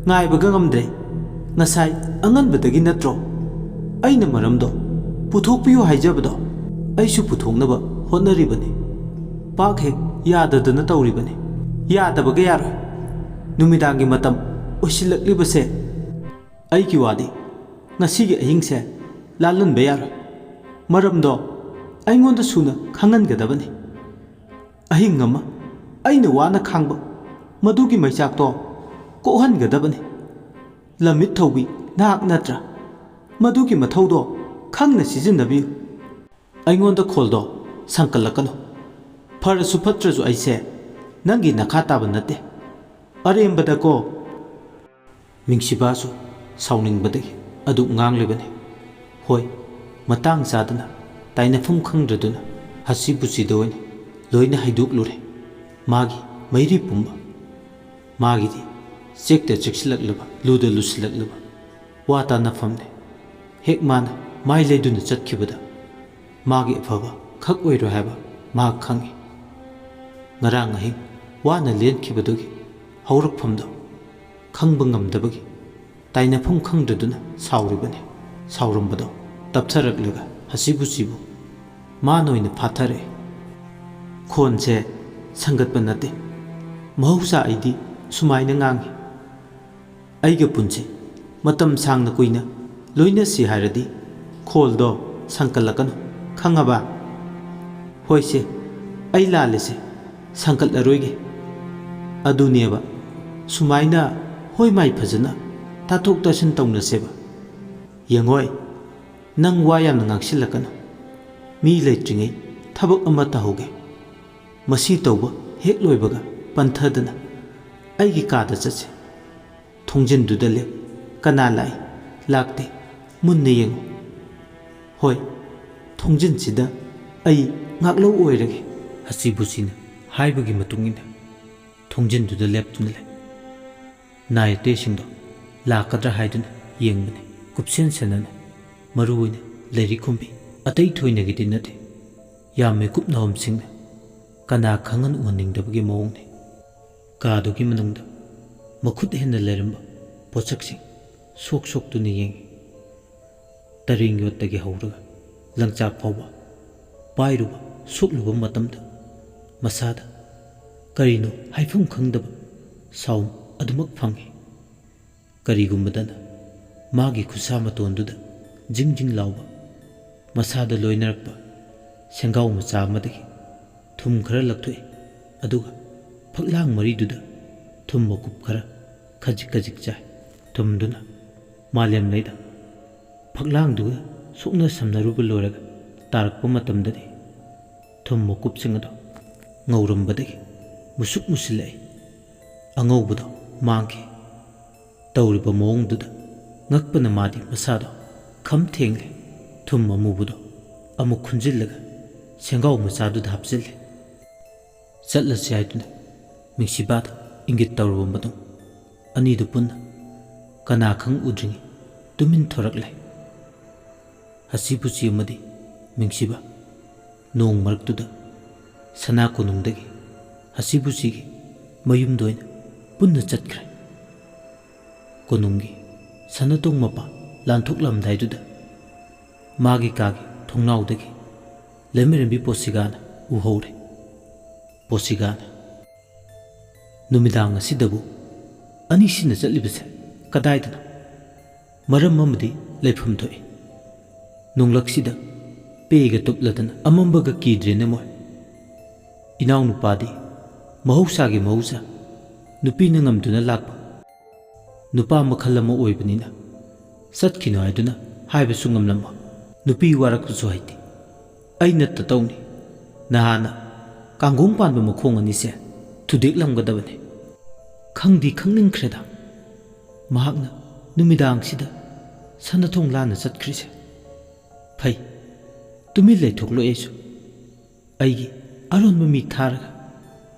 ꯉꯥꯏꯕꯒ ꯉꯝꯗ꯭ꯔꯦ꯫ ꯉꯁꯥꯏ ꯑꯉꯟꯕꯗꯒꯤ ꯅꯠꯇ꯭ꯔꯣ ꯑꯩꯅ ꯃꯔꯝꯗꯣ ꯄꯨꯊꯣꯛꯄꯤꯌꯨ ꯍꯥꯏꯖꯕꯗꯣ? ꯑꯩꯁꯨ ꯄꯨꯊꯣꯛꯅꯕ ꯍꯣꯠꯅꯔꯤꯕꯅꯤ꯫ ꯄꯥꯛ ꯍꯦꯛ ꯌꯥꯗꯗꯅ ꯇꯧꯔꯤꯕꯅꯤ꯫ ꯌꯥꯗꯕꯒ ꯌꯥꯔꯣꯏ꯫ ꯅꯨꯃꯤꯗꯥꯡꯒꯤ ꯃꯇꯝ ꯑꯣꯏꯁꯤꯜꯂꯛꯂꯤꯕꯁꯦ꯫ ꯑꯩꯒꯤ ꯋꯥꯗꯤ ꯉꯁꯤꯒꯤ ꯑꯍꯤꯡꯁꯦ ꯂꯥꯜꯍꯟꯕ ꯌꯥꯔꯣꯏ꯫ ꯃꯔꯝꯗꯣ ꯑꯩꯉꯣꯟꯗ ꯁꯨꯅ ꯈꯪꯍꯟꯒꯗꯕꯅꯤ꯫ ꯑꯍꯤꯡ ꯑꯃ ꯑꯩꯅ ꯋꯥꯅ ꯈꯥꯡꯕ ꯃꯗꯨꯒꯤ ꯃꯩꯆꯥꯛꯇꯣ ꯀꯣꯛꯍꯟꯒꯗꯕꯅꯤ꯫ ꯂꯝꯃꯤꯠ ꯊꯧꯕꯤ ꯅꯍꯥꯛ ꯅꯠꯇ꯭ꯔꯥ? ꯃꯗꯨꯒꯤ ꯃꯊꯧꯗꯣ ꯈꯪꯅ ꯁꯤꯖꯤꯟꯅꯕꯤꯌꯨ꯫ ꯑꯩꯉꯣꯟꯗ ꯈꯣꯜꯗꯣ ꯁꯪꯀꯠꯂꯛꯀꯅꯨ꯫ "ꯐꯔꯁꯨ ꯐꯠꯇ꯭ꯔꯁꯨ ꯑꯩꯁꯦ ꯅꯪꯒꯤ ꯅꯈꯥ ꯇꯥꯕ ꯅꯠꯇꯦ꯫ ꯑꯔꯦꯝꯕꯗꯀꯣ!" ꯃꯤꯡꯁꯤꯕꯥꯁꯨ ꯁꯥꯎꯅꯤꯡꯕꯗꯒꯤ ꯑꯗꯨꯝ ꯉꯥꯡꯂꯤꯕꯅꯤ꯫ ꯍꯣꯏ, ꯃꯇꯥꯡ ꯆꯥꯗꯅ, ꯇꯥꯏꯅꯐꯝ ꯈꯪꯗ꯭ꯔꯗꯨꯅ ꯍꯁꯤꯕꯨꯁꯤꯗ ꯑꯣꯏꯅ ꯂꯣꯏꯅ ꯍꯥꯏꯗꯣꯛꯂꯨꯔꯦ ꯃꯥꯒꯤ ꯃꯩꯔꯤ ꯄꯨꯝꯕ꯫ ꯃꯥꯒꯤꯗꯤ ꯆꯦꯛꯇ ꯆꯦꯛꯁꯤꯜꯂꯛꯂꯕ, ꯂꯨꯗ ꯂꯨꯁꯤꯜꯂꯛꯂꯕ ꯋꯥ ꯇꯥꯅꯐꯝꯅꯤ꯫ ꯍꯦꯛ ꯃꯥꯅ ꯃꯥꯏ ꯂꯩꯗꯨꯅ ꯆꯠꯈꯤꯕꯗ ꯃꯥꯒꯤ ꯑꯐꯕ ꯈꯛ ꯑꯣꯏꯔꯣꯏ ꯍꯥꯏꯕ ꯃꯍꯥꯛ ꯈꯪꯏ꯫ ꯉꯔꯥꯡ ꯑꯍꯤꯡ ꯋꯥꯅ ꯂꯦꯟꯈꯤꯕꯗꯨꯒꯤ ꯍꯧꯔꯛꯐꯝꯗꯣ ꯈꯪꯕ ꯉꯝꯗꯕꯒꯤ ꯇꯥꯏꯅꯐꯝ ꯈꯪꯗ꯭ꯔꯗꯨꯅ ꯁꯥꯎꯔꯤꯕꯅꯤ꯫ ꯁꯥꯎꯔꯝꯕꯗꯣ ꯇꯞꯊꯔꯛꯂꯒ ꯍꯁꯤꯕꯨꯁꯤꯕꯨ ꯃꯥꯅ ꯑꯣꯏꯅ ꯐꯥꯊꯔꯛꯏ꯫ ꯈꯣꯟꯁꯦ ꯁꯪꯒꯠꯄ ꯅꯠꯇꯦ꯫ ꯃꯍꯧꯁꯥ ꯑꯩꯗꯤ ꯁꯨꯃꯥꯏꯅ ꯉꯥꯡꯏ꯫ ꯑꯩꯒ ꯄꯨꯟꯁꯤ ꯃꯇꯝ ꯁꯥꯡꯅ ꯀꯨꯏꯅ ꯂꯣꯏꯅꯁꯤ ꯍꯥꯏꯔꯗꯤ ꯈꯣꯜꯗꯣ ꯁꯪꯀꯠꯂꯛꯀꯅꯨ, ꯈꯪꯉꯕ? ꯍꯣꯏꯁꯦ, ꯑꯩ ꯂꯥꯜꯂꯦꯁꯦ, ꯁꯪꯀꯠꯂꯔꯣꯏꯒꯦ꯫ ꯑꯗꯨꯅꯦꯕ, ꯁꯨꯃꯥꯏꯅ ꯍꯣꯏ ꯃꯥꯏ ꯐꯖꯅ ꯇꯥꯊꯣꯛ ꯇꯥꯁꯤꯟ ꯇꯧꯅꯁꯦꯕ꯫ ꯌꯦꯡꯉꯣꯏ, ꯅꯪ ꯋꯥ ꯌꯥꯝꯅ ꯉꯥꯡꯁꯤꯜꯂꯛꯀꯅꯨ꯫ ꯃꯤ ꯂꯩꯇ꯭ꯔꯤꯉꯩ ꯊꯕꯛ ꯑꯃ ꯇꯧꯍꯧꯒꯦ꯫ ꯃꯁꯤ ꯇꯧꯕ ꯍꯦꯛ ꯂꯣꯏꯕꯒ ꯄꯟꯊꯗꯅ ꯑꯩꯒꯤ ꯀꯥꯗ ꯆꯠꯁꯤ꯫ ꯊꯣꯡꯖꯤꯟꯗꯨꯗ ꯂꯦꯞ꯫ ꯀꯅꯥ ꯂꯥꯛꯏ, ꯂꯥꯛꯇꯦ, ꯃꯨꯟꯅ ꯌꯦꯡꯉꯨ꯫ ꯍꯣꯏ, ꯊꯣꯡꯖꯤꯟꯁꯤꯗ ꯑꯩ ꯉꯥꯛꯂꯧ ꯑꯣꯏꯔꯒꯦ꯫ ꯍꯁꯤꯕꯨꯁꯤꯅ ꯍꯥꯏꯕꯒꯤ ꯃꯇꯨꯡ ꯏꯟꯅ ꯊꯣꯡꯖꯤꯟꯗꯨꯗ ꯂꯦꯞꯇꯨꯅ ꯂꯩ꯫ ꯅꯥꯏ ꯑꯇꯩꯁꯤꯡꯗꯣ ꯂꯥꯛꯀꯗ꯭ꯔꯥ ꯍꯥꯏꯗꯨꯅ ꯌꯦꯡꯕꯅꯤ꯫ ꯀꯨꯞꯁꯦꯟ ꯁꯦꯟꯅꯅ, ꯃꯔꯨ ꯑꯣꯏꯅ ꯂꯥꯏꯔꯤꯛ ꯈꯨꯝꯕꯤ꯫ ꯑꯇꯩ ꯊꯣꯏꯅꯒꯤꯗꯤ ꯅꯠꯇꯦ꯫ ꯌꯥꯝ ꯃꯤꯀꯨꯞ ꯅꯥꯍꯨꯝꯁꯤꯡꯅ ꯀꯅꯥ ꯈꯪꯍꯟ ꯎꯍꯟꯅꯤꯡꯗꯕꯒꯤ ꯃꯑꯣꯡꯅꯤ꯫ ꯀꯥꯗꯨꯒꯤ ꯃꯅꯨꯡꯗ ꯃꯈꯨꯠ ꯍꯦꯟꯅ ꯂꯩꯔꯝꯕ ꯄꯣꯠꯁꯛꯁꯤꯡ ꯁꯣꯛ ꯁꯣꯛꯇꯨꯅ ꯌꯦꯡꯏ꯫ ꯇꯔꯦꯡ ꯌꯣꯠꯇꯒꯤ ꯍꯧꯔꯒ ꯂꯪꯆꯥꯛ ꯐꯥꯎꯕ ꯄꯥꯏꯔꯨꯕ ꯁꯣꯛꯂꯨꯕ ꯃꯇꯝꯗ ꯃꯁꯥꯗ ꯀꯔꯤꯅꯣ ꯍꯥꯏꯐꯝ ꯈꯪꯗꯕ ꯁꯥꯎꯟ ꯑꯗꯨꯃꯛ ꯐꯪꯏ꯫ ꯀꯔꯤꯒꯨꯝꯕꯗꯅ ꯃꯥꯒꯤ ꯈꯨꯠꯁꯥ ꯃꯇꯣꯟꯗꯨꯗ ꯖꯤꯡ ꯖꯤꯡ ꯂꯥꯎꯕ, ꯃꯁꯥꯗ ꯂꯣꯏꯅꯔꯛꯄ ꯁꯦꯡꯒꯥꯎ ꯃꯆꯥ ꯑꯃꯗꯒꯤ ꯊꯨꯝ ꯈꯔ ꯂꯧꯊꯣꯛꯏ, ꯑꯗꯨꯒ ꯐꯛꯂꯥꯡ ꯃꯔꯤꯗꯨꯗ ꯊꯨꯝ ꯃꯀꯨꯞ ꯈꯔ ꯈꯖꯤꯛ ꯈꯖꯤꯛ ꯆꯥꯏ꯫ ꯊꯨꯝꯗꯨꯅ ꯃꯥꯂꯦꯝ ꯂꯩꯗ ꯐꯛꯂꯥꯡꯗꯨꯒ ꯁꯣꯛꯅ ꯁꯝꯅꯔꯨꯕ ꯂꯣꯏꯔꯒ ꯇꯥꯔꯛꯄ ꯃꯇꯝꯗꯗꯤ ꯊꯨꯝ ꯃꯀꯨꯞꯁꯤꯡ ꯑꯗꯨ ꯉꯧꯔꯝꯕꯗꯒꯤ ꯃꯨꯁꯨꯛ ꯃꯨꯁꯤꯜꯂꯛꯏ꯫ ꯑꯉꯧꯕꯗꯣ ꯃꯥꯡꯈꯤ꯫ ꯇꯧꯔꯤꯕ ꯃꯑꯣꯡꯗꯨꯗ ꯉꯛꯄꯅ ꯃꯥꯗꯤ ꯃꯁꯥꯗꯣ ꯈꯝ ꯊꯦꯡꯂꯦ꯫ ꯊꯨꯝ ꯑꯃꯨꯕꯗꯣ ꯑꯃꯨꯛ ꯈꯨꯟꯖꯤꯜꯂꯒ ꯁꯦꯡꯒꯥꯎ ꯃꯆꯥꯗꯨꯗ ꯍꯥꯞꯆꯤꯜꯂꯦ꯫ ꯆꯠꯂꯁꯤ ꯍꯥꯏꯗꯨꯅ ꯃꯤꯡꯁꯤꯕꯥꯗ ꯏꯪꯒꯤꯠ ꯇꯧꯔꯕ ꯃꯇꯨꯡ, ꯑꯅꯤꯗꯨ ꯄꯨꯟꯅ ꯀꯅꯥ ꯈꯪ ꯎꯗ꯭ꯔꯤꯉꯩ ꯇꯨꯃꯤꯟ ꯊꯣꯔꯛꯂꯦ꯫ ꯍꯁꯤꯕꯨꯁꯤ ꯑꯃꯗꯤ ꯃꯤꯡꯁꯤꯕ ꯅꯣꯡ ꯃꯔꯛꯇꯨꯗ ꯁꯅꯥ ꯀꯣꯅꯨꯡꯗꯒꯤ ꯍꯁꯤꯕꯨꯁꯤꯒꯤ ꯃꯌꯨꯝꯗ ꯑꯣꯏꯅ ꯄꯨꯟꯅ ꯆꯠꯈ꯭ꯔꯦ꯫ ꯀꯣꯅꯨꯡꯒꯤ ꯁꯅꯥꯇꯣꯡ ꯃꯄꯥ ꯂꯥꯟꯊꯣꯛꯂꯝꯗꯥꯏꯗꯨꯗ ꯃꯥꯒꯤ ꯀꯥꯒꯤ ꯊꯣꯡꯅꯥꯎꯗꯒꯤ ꯂꯩꯃꯔꯦꯝꯕꯤ ꯄꯣꯁꯤꯒꯥꯅ ꯎꯍꯧꯔꯦ꯫ ꯄꯣꯁꯤꯒꯥꯅ, "ꯅꯨꯃꯤꯗꯥꯡ ꯑꯁꯤꯗꯕꯨ ꯑꯅꯤꯁꯤꯅ ꯆꯠꯂꯤꯕꯁꯦ ꯀꯗꯥꯏꯗꯅꯣ? ꯃꯔꯝ ꯑꯃꯗꯤ ꯂꯩꯐꯝ ꯊꯣꯛꯏ꯫ ꯅꯣꯡꯂꯛꯁꯤꯗ ꯄꯦꯒ ꯇꯨꯞꯂꯗꯅ ꯑꯃꯝꯕꯒ ꯀꯤꯗ꯭ꯔꯦꯅꯦ ꯃꯣꯏ꯫ ꯏꯅꯥꯎꯅꯨꯄꯥꯗꯤ ꯃꯍꯧꯁꯥꯒꯤ ꯃꯍꯧꯁꯥ ꯅꯨꯄꯤꯅ ꯉꯝꯗꯨꯅ ꯂꯥꯛꯄ ꯅꯨꯄꯥ ꯃꯈꯜ ꯑꯃ ꯑꯣꯏꯕꯅꯤꯅ ꯆꯠꯈꯤꯅꯨ ꯍꯥꯏꯗꯨꯅ ꯍꯥꯏꯕꯁꯨ ꯉꯝꯂꯝꯃꯣꯏ꯫ ꯅꯨꯄꯤ ꯋꯥꯔꯛꯄꯁꯨ ꯍꯩꯇꯦ꯫ ꯑꯩ ꯅꯠꯇ ꯇꯧꯅꯤ꯫ ꯅꯍꯥꯟꯅ ꯀꯥꯡꯒꯣꯡ ꯄꯥꯟꯕ ꯃꯈꯣꯡ ꯑꯅꯤꯁꯦ ꯊꯨꯗꯦꯛꯂꯝꯒꯗꯕꯅꯤ꯫ ꯈꯪꯗꯤ ꯈꯪꯅꯤꯡꯈ꯭ꯔꯦꯗ, ꯃꯍꯥꯛꯅ ꯅꯨꯃꯤꯗꯥꯡꯁꯤꯗ ꯁꯅꯥꯊꯣꯡ ꯂꯥꯟꯅ ꯆꯠꯈ꯭ꯔꯤꯁꯦ꯫ ꯐꯩ, ꯇꯨꯃꯤꯟ ꯂꯩꯊꯣꯛꯂꯣꯏ ꯑꯩꯁꯨ꯫ ꯑꯩꯒꯤ ꯑꯔꯣꯟꯕ ꯃꯤ ꯊꯥꯔꯒ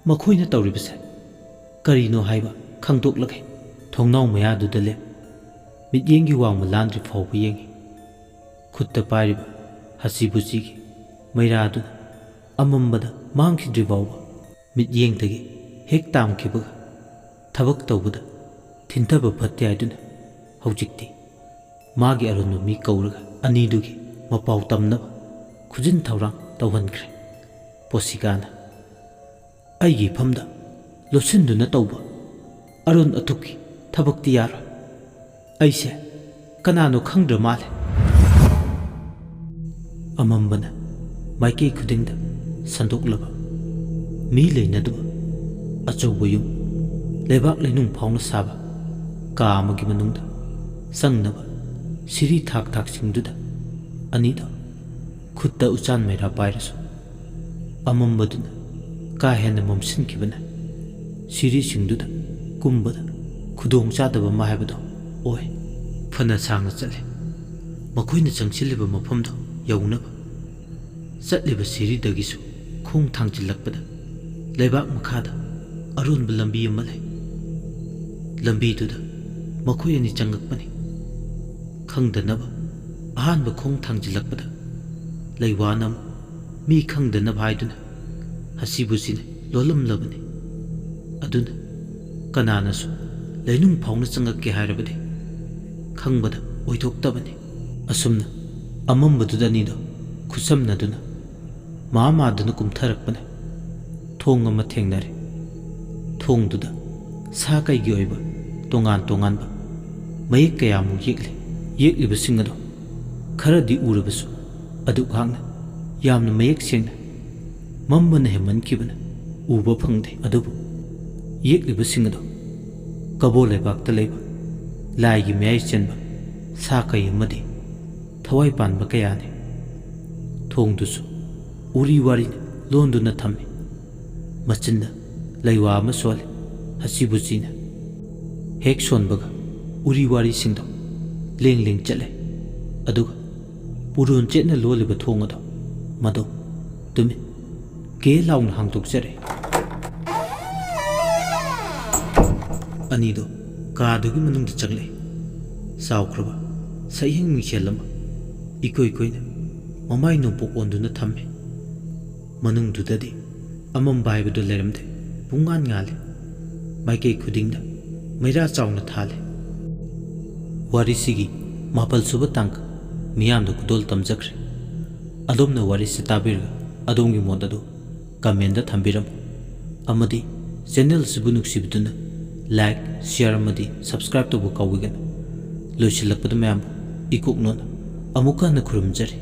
ꯃꯈꯣꯏꯅ ꯇꯧꯔꯤꯕꯁꯦ ꯀꯔꯤꯅꯣ ꯍꯥꯏꯕ ꯈꯪꯗꯣꯛꯂꯒꯦ꯫" ꯊꯣꯡꯅꯥꯎ ꯃꯌꯥꯗꯨꯗ ꯂꯦꯞ ꯃꯤꯠꯌꯦꯡꯒꯤ ꯋꯥꯡꯃ ꯂꯥꯟꯗ꯭ꯔꯤ ꯐꯥꯎꯕ ꯌꯦꯡꯉꯤ꯫ ꯈꯨꯠꯇ ꯄꯥꯏꯔꯤꯕ ꯍꯁꯤꯕꯨꯁꯤꯒꯤ ꯃꯩꯔꯥꯗꯨꯅ ꯑꯃꯝꯕꯗ ꯃꯥꯡꯈꯤꯗ꯭ꯔꯤ ꯐꯥꯎꯕ ꯃꯤꯠꯌꯦꯡꯗꯒꯤ ꯍꯦꯛ ꯇꯥꯝꯈꯤꯕꯒ ꯊꯕꯛ ꯇꯧꯕꯗ ꯊꯤꯟꯊꯕ ꯐꯠꯇꯦ ꯍꯥꯏꯗꯨꯅ ꯍꯧꯖꯤꯛꯇꯤ ꯃꯥꯒꯤ ꯑꯔꯣꯟꯕ ꯃꯤ ꯀꯧꯔꯒ ꯑꯅꯤꯗꯨꯒꯤ ꯃꯄꯥꯎ ꯇꯝꯅꯕ ꯈꯨꯖꯤꯟ ꯊꯧꯔꯥꯡ ꯇꯧꯍꯟꯈ꯭ꯔꯦ꯫ ꯄꯣꯁꯤꯀꯥꯅ, "ꯑꯩꯒꯤ ꯏꯐꯝꯗ ꯂꯣꯠꯁꯤꯟꯗꯨꯅ ꯇꯧꯕ ꯑꯔꯣꯟ ꯑꯊꯨꯞꯀꯤ ꯊꯕꯛꯇꯤ ꯌꯥꯔꯣꯏ꯫ ꯑꯩꯁꯦ ꯀꯅꯥꯅꯣ ꯈꯪꯗ꯭ꯔ ꯃꯥꯜꯂꯦ꯫" ꯑꯃꯝꯕꯅ ꯃꯥꯏꯀꯩ ꯈꯨꯗꯤꯡꯗ ꯁꯟꯗꯣꯛꯂꯕ, ꯃꯤ ꯂꯩꯅꯗꯕ ꯑꯆꯧꯕ ꯌꯨꯝ, ꯂꯩꯕꯥꯛ ꯂꯩꯅꯨꯡ ꯐꯥꯎꯅ ꯁꯥꯕ ꯀꯥ ꯑꯃꯒꯤ ꯃꯅꯨꯡꯗ ꯆꯪꯅꯕ ꯁꯤꯔꯤ ꯊꯥꯛ ꯊꯥꯛꯁꯤꯡꯗꯨꯗ ꯑꯅꯤꯗꯣ ꯈꯨꯠꯇ ꯎꯆꯥꯟ ꯃꯩꯔꯥ ꯄꯥꯏꯔꯁꯨ ꯑꯃꯝꯕꯗꯨꯅ ꯀꯥ ꯍꯦꯟꯅ ꯃꯝꯁꯤꯟꯈꯤꯕꯅ ꯁꯤꯔꯤꯁꯤꯡꯗꯨꯗ ꯀꯨꯝꯕꯗ ꯈꯨꯗꯣꯡ ꯆꯥꯗꯕ ꯑꯃ ꯍꯥꯏꯕꯗꯣ ꯑꯣꯏ꯫ ꯐꯅ ꯁꯥꯡꯅ ꯆꯠꯂꯦ꯫ ꯃꯈꯣꯏꯅ ꯆꯪꯁꯤꯜꯂꯤꯕ ꯃꯐꯝꯗꯣ ꯌꯧꯅꯕ ꯆꯠꯂꯤꯕ ꯁꯤꯔꯤꯗꯒꯤꯁꯨ ꯈꯣꯡ ꯊꯥꯡꯖꯤꯜꯂꯛꯄꯗ ꯂꯩꯕꯥꯛ ꯃꯈꯥꯗ ꯑꯔꯣꯟꯕ ꯂꯝꯕꯤ ꯑꯃ ꯂꯩ꯫ ꯂꯝꯕꯤꯗꯨꯗ ꯃꯈꯣꯏ ꯑꯅꯤ ꯆꯪꯉꯛꯄꯅꯤ꯫ ꯈꯪꯗꯅꯕ ꯑꯍꯥꯟꯕ ꯈꯣꯡ ꯊꯥꯡꯖꯤꯜꯂꯛꯄꯗ ꯂꯩꯋꯥꯅ ꯑꯃꯨꯛ ꯃꯤ ꯈꯪꯗꯅꯕ ꯍꯥꯏꯗꯨꯅ ꯍꯁꯤꯕꯨꯁꯤꯅ ꯂꯣꯜꯂꯝꯂꯕꯅꯤ꯫ ꯑꯗꯨꯅ ꯀꯅꯥꯅꯁꯨ ꯂꯩꯅꯨꯡ ꯐꯥꯎꯅ ꯆꯪꯉꯛꯀꯦ ꯍꯥꯏꯔꯕꯗꯤ ꯈꯪꯕꯗ ꯑꯣꯏꯊꯣꯛꯇꯕꯅꯤ꯫ ꯑꯁꯨꯝꯅ ꯑꯃꯝꯕꯗꯨꯗ ꯑꯅꯤꯗꯣ ꯈꯨꯠꯁꯝꯅꯗꯨꯅ ꯃꯥ ꯃꯥꯗꯨꯅ ꯀꯨꯝꯊꯔꯛꯄꯅ ꯊꯣꯡ ꯑꯃ ꯊꯦꯡꯅꯔꯦ꯫ ꯊꯣꯡꯗꯨꯗ ꯁꯥ ꯀꯩꯒꯤ ꯑꯣꯏꯕ ꯇꯣꯉꯥꯟ ꯇꯣꯉꯥꯟꯕ ꯃꯌꯦꯛ ꯀꯌꯥꯃꯨꯛ ꯌꯦꯛꯂꯤ꯫ ꯌꯦꯛꯂꯤꯕꯁꯤꯡ ꯑꯗꯣ ꯈꯔꯗꯤ ꯎꯔꯕꯁꯨ ꯑꯗꯨꯛ ꯍꯥꯛꯅ ꯌꯥꯝꯅ ꯃꯌꯦꯛ ꯁꯦꯡꯅ ꯃꯝꯕꯅ ꯍꯦꯟꯃꯟꯈꯤꯕꯅ ꯎꯕ ꯐꯪꯗꯦ꯫ ꯑꯗꯨꯕꯨ ꯌꯦꯛꯂꯤꯕꯁꯤꯡ ꯑꯗꯣ ꯀꯕꯣ ꯂꯩꯕꯥꯛꯇ ꯂꯩꯕ ꯂꯥꯏꯒꯤ ꯃꯌꯥꯏ ꯆꯦꯟꯕ ꯁꯥ ꯀꯩ ꯑꯃꯗꯤ ꯊꯋꯥꯏ ꯄꯥꯟꯕ ꯀꯌꯥꯅꯤ꯫ ꯊꯣꯡꯗꯨꯁꯨ ꯎꯔꯤ ꯋꯥꯔꯤꯅ ꯂꯣꯟꯗꯨꯅ ꯊꯝꯃꯤ꯫ ꯃꯆꯤꯟꯗ ꯂꯩꯋꯥ ꯑꯃ ꯁꯣꯜꯂꯤ꯫ ꯍꯁꯤꯕꯨꯆꯤꯅ ꯍꯦꯛ ꯁꯣꯟꯕꯒ ꯎꯔꯤ ꯋꯥꯔꯤꯁꯤꯡꯗꯣ ꯂꯦꯡ ꯂꯦꯡ ꯆꯠꯂꯦ꯫ ꯑꯗꯨꯒ ꯄꯨꯔꯣꯟ ꯆꯦꯠꯅ ꯂꯣꯜꯂꯤꯕ ꯊꯣꯡ ꯑꯗꯣ ꯃꯗꯣ ꯇꯨꯃꯤꯟ ꯒꯦ ꯂꯥꯎꯅ ꯍꯥꯡꯗꯣꯛꯆꯔꯦ꯫ ꯑꯅꯤꯗꯣ ꯀꯥꯗꯨꯒꯤ ꯃꯅꯨꯡꯗ ꯆꯪꯂꯛꯏ꯫ ꯆꯥꯎꯈ꯭ꯔꯕ ꯁꯛꯌꯦꯡ ꯃꯤꯡꯁꯦꯜ ꯑꯃ ꯏꯀꯣꯏ ꯀꯣꯏꯅ ꯃꯃꯥꯏ ꯅꯣꯡꯄꯣꯛ ꯑꯣꯟꯗꯨꯅ ꯊꯝꯃꯤ꯫ ꯃꯅꯨꯡꯗꯨꯗꯗꯤ ꯑꯃꯝꯕ ꯍꯥꯏꯕꯗꯨ ꯂꯩꯔꯝꯗꯦ꯫ ꯄꯨꯡꯉꯥꯟ ꯉꯥꯜꯂꯤ꯫ ꯃꯥꯏꯀꯩ ꯈꯨꯗꯤꯡꯗ ꯃꯩꯔꯥ ꯆꯥꯎꯅ ꯊꯥꯜꯂꯤ꯫ ꯋꯥꯔꯤꯁꯤꯒꯤ ꯃꯥꯄꯜ ꯁꯨꯕ ꯇꯥꯡꯀꯛ ꯃꯤꯌꯥꯝꯗ ꯈꯨꯗꯣꯜ ꯇꯝꯖꯈ꯭ꯔꯦ꯫ ꯑꯗꯣꯝꯅ ꯋꯥꯔꯤꯁꯤ ꯇꯥꯕꯤꯔꯒ ꯑꯗꯣꯝꯒꯤ ꯃꯣꯠ ꯑꯗꯨ ꯀꯃꯦꯟꯗ ꯊꯝꯕꯤꯔꯝꯃꯨ꯫ ꯑꯃꯗꯤ ꯆꯦꯅꯦꯜꯁꯤꯕꯨ ꯅꯨꯡꯁꯤꯕꯤꯗꯨꯅ ꯂꯥꯏꯛ, ꯁꯤꯌꯥꯔ ꯑꯃꯗꯤ ꯁꯕꯁꯀ꯭ꯔꯥꯏꯕ ꯇꯧꯕ ꯀꯥꯎꯕꯤꯒꯅꯨ꯫ ꯂꯣꯏꯁꯤꯜꯂꯛꯄꯗ ꯃꯌꯥꯝꯕꯨ ꯏꯀꯣꯛꯅꯣꯅ ꯑꯃꯨꯛꯀ ꯍꯟꯅ ꯈꯨꯔꯨꯝꯖꯔꯤ꯫